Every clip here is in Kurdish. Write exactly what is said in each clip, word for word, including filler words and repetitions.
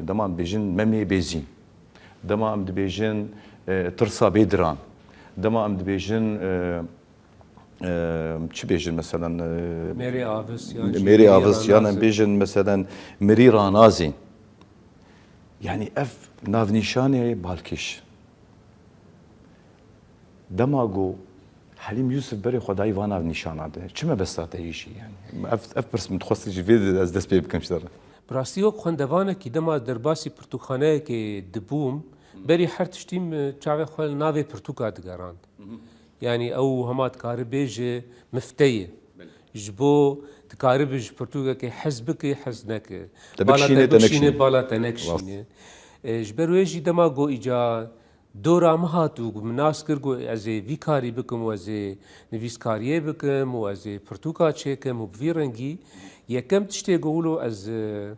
Dema em dibêjin Memê Bêzîn, dema em dibêjin e, Tirsa Bêdiran, dema em dibêjin e, e, çi bêjin meselen e, Mêrê Avis yan jî Mêrê Avis yan em Ranazê. Bêjin meselen Mirî Ranazîn. Yani ev navnîşanê balkêş. Dema ku Helîm Yûsif berê xwe dayî va navnîşana de. Çi mebesta te yî jî yani? Ev, ev pirs min dixwest jî vê de ez dest pê bikim ji te re. Bi rastî wek xwendevanekî dema derbasî pirtûkxaneyekê dibûm, berî her tiştî min çavê xwe li navê pirtûka digerand. Yanî ew hema dikare bêje mifte ye. Ji bo dikaribe ji pirtûkekê hez bike, hez neke. Te Bala te bikişîne, te bikişîne, nekişîne. Bala te nekişîne. E, ji ber wê jî dema ku îca dora min hat û min nas kir ku ez ê vî karî bikim û ez ê nivîskariyê bikim û ez ê pirtûka çêkim û bi vî rengî, yekem tiştê ku wilo ez e,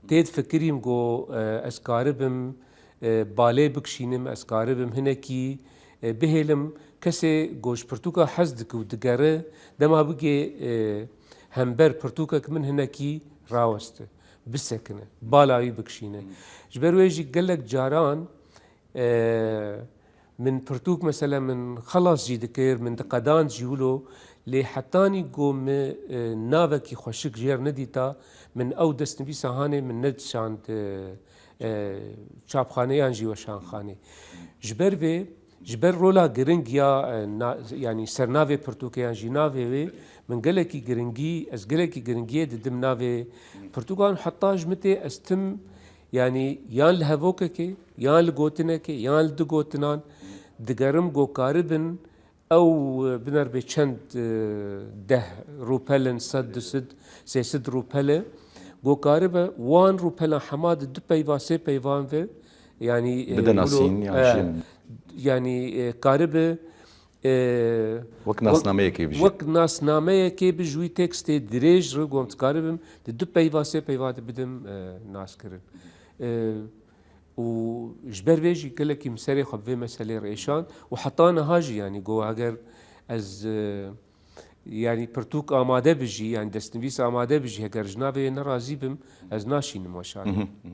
tê difikirîm ku e, ez karibim e, balê bikişînim, ez karibim hinekî e, bihêlim kesê ku ji pirtûka hez dike û digere, dema bigê e, hember pirtûkek min hinekî raweste, bisekine, bala wî bikişîne. Ji ber wê jî gelek caran e, min pirtûk mesela min xelas jî dikir, min diqedand jî wilo, lê hetanî ku min e, navekî xweşik jêr nedîta, min ew destnivîsa hanê min nedişand e, e, çapxanê yan jî weşanxanê. Ji ber vê, ji ber rola giring ya e, na, yanî sernavê pirtûkê yan jî navê wê, min gelekî giringî, ez gelekî giringiyê didim navê pirtûkan, heta ji min tê ez tim yanî yan li hevokekê, yan li gotinekê, yan li du gotinan digerim ku karibin ew e, binerbe çend e, deh rûpel in, sed, du sed, sê sed rûpel e. Ku karibe wan rûpelan hema di du peyva, sê peyvan ve, yanî e, Bide wilo, nasîn, yan e, jî yanî e, karibe e, Wek nasnameyekê bijî. Wek nasnameyekê bi ji wî tekstê dirêj re ku em dikaribim di du peyva, sê peyva de bidim e, naskirin. E, û ji ber vê jî gelekî min serê xwe bi vê meselê re êşand û heta niha jî, yanî ku heger ez e, yanî pirtûk amade bijî, yanî destnivîs amade bijî, heger ji navê wê nerazî bim, ez naşînim weşanê.